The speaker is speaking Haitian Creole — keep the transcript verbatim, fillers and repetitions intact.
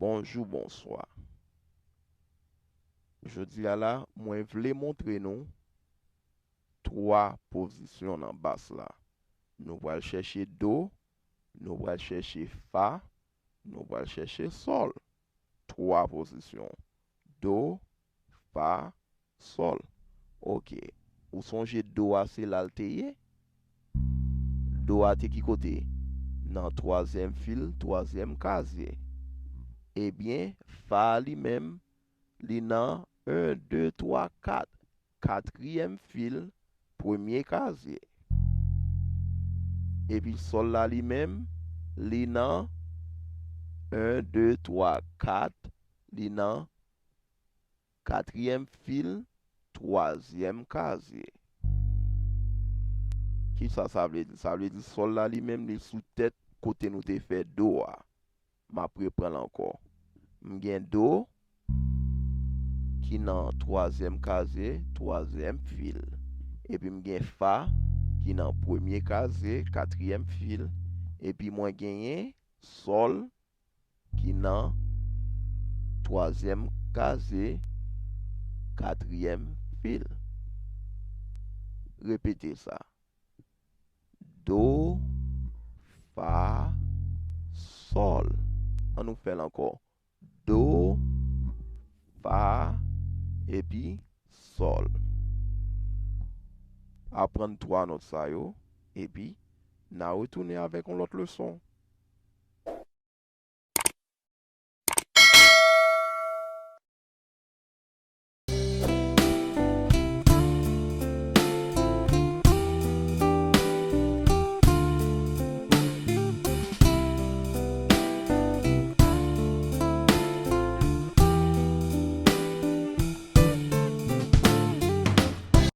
Bonjou, bonswa. Jodi a la, mwen vle montre nou twa pozisyon nan bas la. Nou pral chèche do, nou pral chèche fa, nou pral chèche sòl. Twa pozisyon. Do, fa, sòl. Ok. Ou sonje do a se la l te ye? Do a te ki kote? Nan twazyèm fil, twazyèm kazye. Ebyen, fa a li menm, li nan en, de, twa, kat. Katriyèm fil, premye kazye. Epi sòl la li menm, li nan en, de, twa, kat, li nan katriyèm fil, twazyèm kazye. Kisa sa vle di? Sa vle di sòl la li menm, li sou tèt kote nou te fè do a. M ap reprann l ankò. M gen do ki nan twazyèm kazye, twazyèm fil. Epi m gen fa ki nan premye kazye, katriyèm fil. Epi mwen genyen sòl ki nan twazyèm kazye, katriyèm fil. Repete sa. Do, fa, sòl. An nou fè l ankò. Do, fa, epi sòl. Aprann twa nòt sa yo, epi n a retounen avèk yon lòt leson.